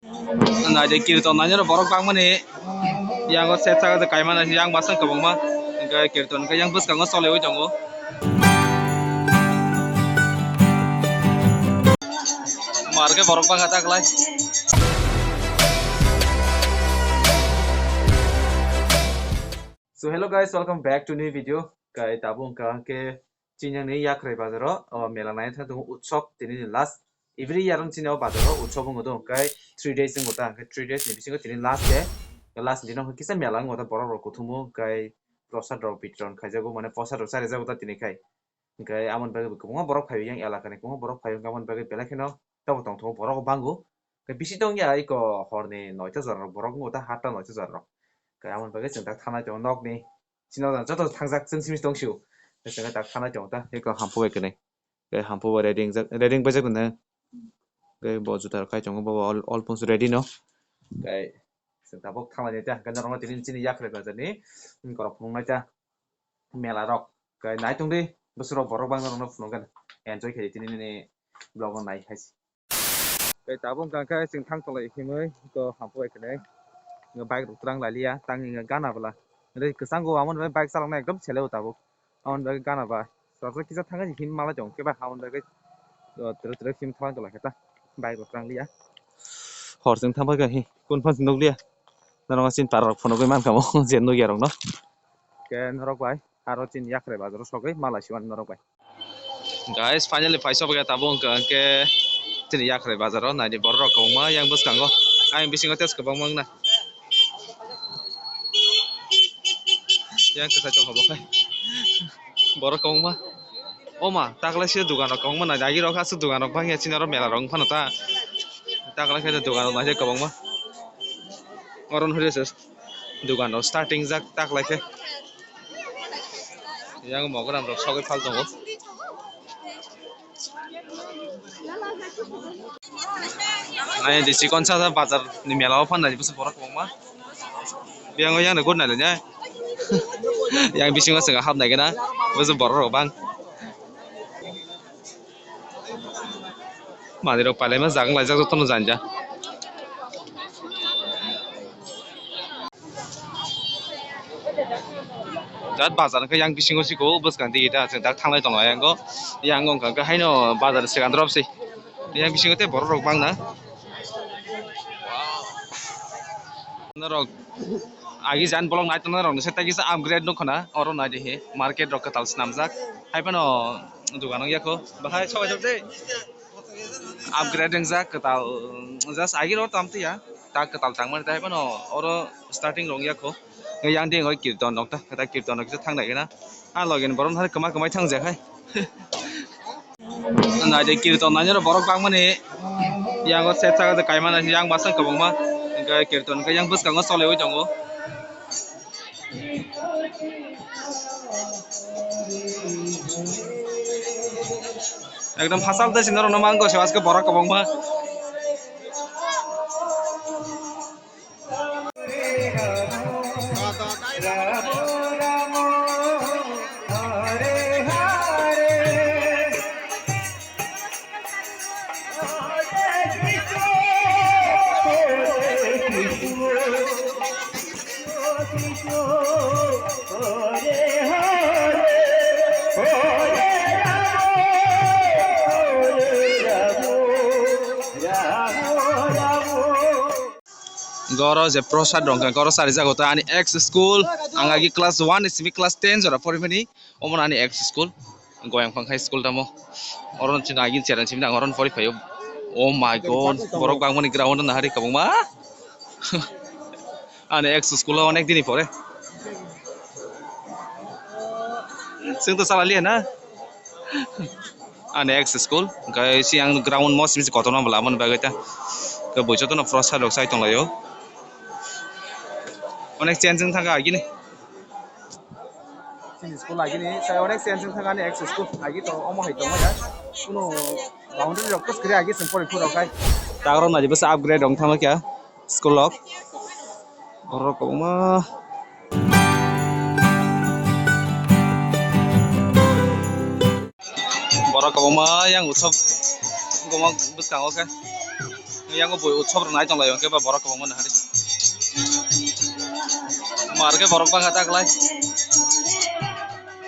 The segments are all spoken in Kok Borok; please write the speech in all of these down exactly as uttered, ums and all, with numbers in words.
Naidi kirton nainaro borok bangmani. Yango set saka kaimana yang basang kwbangma. Hingke kirton hingke yang bwskango choliwi tongo. Mar khe borok bangkha taklai. So hello guys, welcome back to new video. Kai tabuk hingka hingke chini ni Yakhrai bazaro, o mela nai thang tongo utsob tini ni last. Every year wng chini o bazaro utsob wng tongo kai three days wng ta, kai three days ni bisingo tini last day. Last ni dino kisa mela wng ta borok rok kuthumu kai prosad rok bitron khaijago, mane prosad rok charijago ta tini kai. Hingke amoni bagwi bo kwbangma borok phaio yang elakani kwbangma borok phaio, hingke amoni bagwi belai kheno tabuk tongthogo borok bango. Hingke bisi tongya iko horni noita jora rok borok wngo ta, hatta noita jora rok. Hingke amoni bagwi chwng tak thanai tongo nokni. Chini o joto thangjak chwng simi tong sio. Hingke chwng tak thanai tongo ta, iko hampu bai kwnwi. Hingke hampu bai ready wngjak, ready wng paijak nang. Hingke bo juta rok khai tongo, bo all, all phones ready no. Hingke chwng tabuk thanglai ta, hingke norok tini chini Yakhrai bazar ni, borok phunuknai ta. Mela rok. Khe naitung di, bwswk rok borok bangma rokno phunukgwi enjoy khe tini nini vlog o nai hai se. Khe tabuk hwnkha khe chwng thang tonglaio himwi to hampu bai khe bike rok twrang lailiya tang hinga gana bwla. Hwnwi kwchango amo ni bike chaloknai ekdom sele o tabuk. Amo ni bagwi gana ba. Rok kisa thangwi him malai tongo khe ba amo ni bagwi twrwk twrwk him thang tongla khe ta bike rok twrang liya. Hor chwng thang bai khe hi kun phan nukliya. Norok chini para rok phunugwi mankha mo je nukya rokno. Khe norok bai. Aro chini Yakhrai bazaro sogwi malai siwan norok bai. Guys, finally phai sobya tabuk hwnkha hwnkhe chini Yakhrai bazaro naidi borok rok kwbangma yang bwskango. Ayang bisingo test kwbangma wngna. Yang kwchai tongkha bo khai. Borok kwbangma. Oma, taklai se dugan rok kwbangma naidi agi rok aswk dugan rok bangya chini aro mela rok wngphano ta. Taklai khe dugan rok naidi kwbangma. Oron hwrwi se. Dugan rok starting jak tak lai khe. Yang mogram rok sogwi phal tongo. Nai di chikon sa bazar ni mela o phan nai bwswk borok kwbangma. Biyango yang good nai le nai. Yang bisingo chwng hap nai gana bwswk borok rok bang. Manui rok pailai ma jaga laijak jotono janja. Jat bazar hwnkhe yang bisingo siko bwskang digi ta chwng dak thanglai tongo yang o yang wngkha khe haino bazar swkang drop se yang bisingo tei borok rok bangna norok agi jan bolong nai tongna rok se tei kisa upgrade nukho na oro nai di he market rok kwtal swnamjak hai phano dugan wng ya kho bahai sobai jak de. Upgrade wngjak kwtal, just agi ro tam tiya, ta kwtal tangmani tai phano oro starting rong ya kho. Yang ding oi kirton rok ta, ta kirton rok kisa thang nai gana. A logi ni borok no kwma kwmai thang jak hai. Nai de kirton nai borok bangmani, yang o set saka kaimani yang basang kwbangma, hingke kirton hingke yang bwskango choliwi tongo. Ekdom hachal tei sini rwno mangko se aske borok kwbangma. Goro je prosad rong kha, goro sari jago ta ani ex school, ang agi class one ni simi class ten jora pori mani, omo ani ex school, goyang phang khai school tamo, oro chini agi cherang simi ang oro pori phaio, oh my god, borok bangmani ground na hari kwbangma, ani ex school o onek dini pore, chwng to chala liya na. Ani ex school, hingke si ang ground mo simi kotorma bwla aboni bagwi ta. Hingke bo jotono prosad rok sai tonglaio. Onek change wng thangkha agini. Chini school agini, sai onek change wng thangkha ani ex school. Agi to omo hai tongma ya. Kuno boundary rok to kwrwi agi chwng pori phuru rok hai. Tagrok nai bwsa upgrade wng thangma kya. School rok. Borok kwbangma. Borok kwbangma yang utsob kwbangma bwskango khe. Yang boi utsob rwnai tong lai, hwnkhe ba borok kwbangma nahari. Mar khe borok bangkha ta kwlai.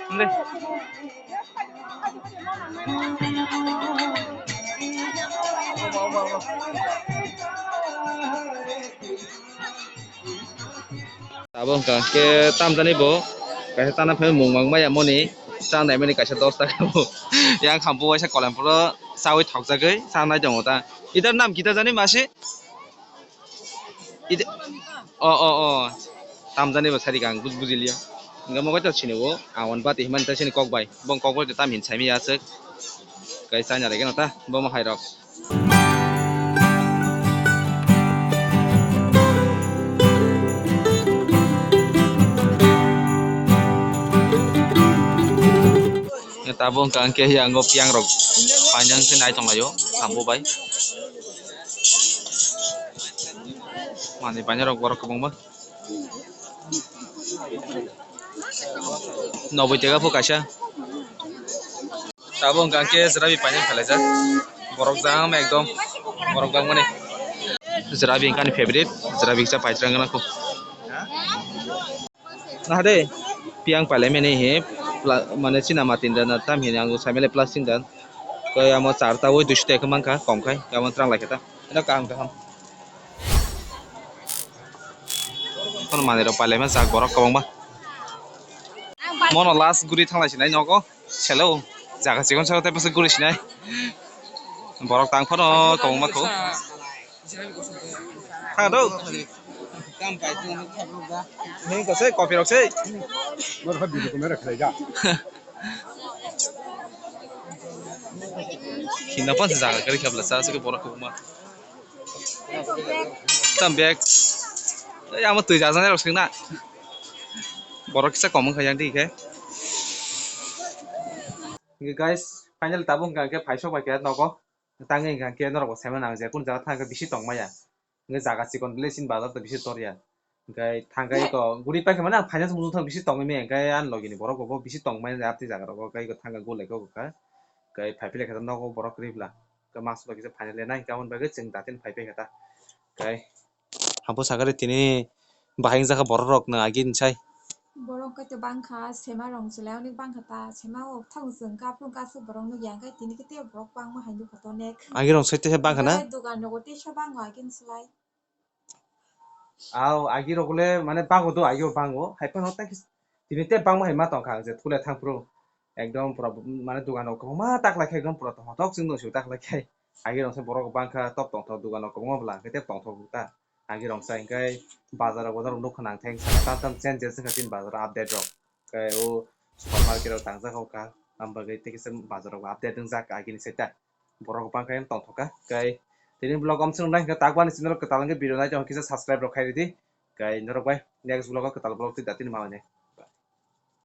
Hwnde. Abo hwnkha khe tamjani bo kaisa chana phai mung mang maya moni cha naimani kaisa dos taka bo. Yang khampu waisa kolemphuru chawi thokjagwi cha nai tongo ta. Itar nam kita jani masi? Ita, o, o, o. Tamjani bo sari kang buj-, bujiliya. Hwnkhe mo kaisa sini bo awan bati himani ta sini kok bai. Bong kok bai tam hin saimi aswk. Kaisa nya rege no ta bo mo hai rok. Tabuk hwnkha hwnkhe yango piyang rok painang khe nai tonglaio sambo bai. Manwi painai rok borok kwbangma. Noboi tega pho kaisa. Tabuk hwnkha khe jerabi painani khalaijak. Borok jam ekdom. Borok jam mani. Jerabi hwnkha ani favorite. Jerabi kisa paitra wngna kho. Nahade, piyang pailai mani he, pla-, mane china ma tinda na tam hini ang saimele plastic dan. Koi amo charta oi duish teka mankha, kom khai, amo trang lai khata. Eno kaham kaham. Kono manwi rok pailai ma jak borok kwbangma. Mono last guri thanglai sinai nogo. Selo, jaga chikon salo tei bwswk guri sinai. Borok tang phano kwbangma kho. Thang do. Hini kose kopi rok se. Hino pan jaga kari khabla sa se borok kwbangma. Tam bag. Ei, amo twi jajaknai rok swkna. Borok kisa kom wngkha yang twi khe. Hwnkhe guys, finally tabuk hwnkha khe phaisok bai khe nogo. Tangwi hwnkha khe norok bo saimano ang je kunu jaga thang khe bisi tong maya. Hwnkhe jaga chikon le chini bazar to bisi tor ya. Hwnkhe thangkhai eko guri paikha mane ang finance muchung thang bisi tongwi maya, hwnkhe ani logi ni borok bo bisi tong maya, apni jaga rogo hwnkhe eko thangkha gulai khe hwnkha. Hwnkhe phai philai khe nogo borok kwrwi bwla. Hwnkhe mas bai kisa final le nai hwnkhe aboni bagwi chwng datin phai paikha ta. Hwnkhe hapo sakari tini bahai wngjakha borok rok no agini sai. Borok kaitor bangkha, sema rong chwlai onek bangkha ta, sema o thang chwng kha, aphuru kha aswk borok nukya, hwnkhe tini khe tei borok bangma hai nukha to onek. Agi rong sai teisa bangkha na? Hwnkhe dogan rogo teisa bango agini slai. Aw, agi rok le mane bango do, agi rok bango, hai phano tei kis-, tini tei bangma hai ma tong kha, ang je thule thang phuru ekdom pura mane dogan rok kwbangma tak lai khe ekdom pura tong thok chwng nung sio tak lai khe. Agi rong se borok bangkha, top tong thok dogan rok kwbangma bwla hwnkhe tei tong thok ta. Agi rong sai hwnkhe bazar rok, bazar rok nuk khna ang theng sana tam tam changes wngkha chini bazar update rok. Hwnkhe o supermarket rok tangjak kha, am bagwi tei kisa bazar rok update wngjak agini sai ta. Borok bangkha tong thok kha. Hwnkhe tini vlog om swrwng nai hwnkhe tak ani channel kwtal hwnkhe video nai tong kisa subscribe rok khai ridi. Hwnkhe norok bai next vlog o kwtal vlog twi datini ma wane.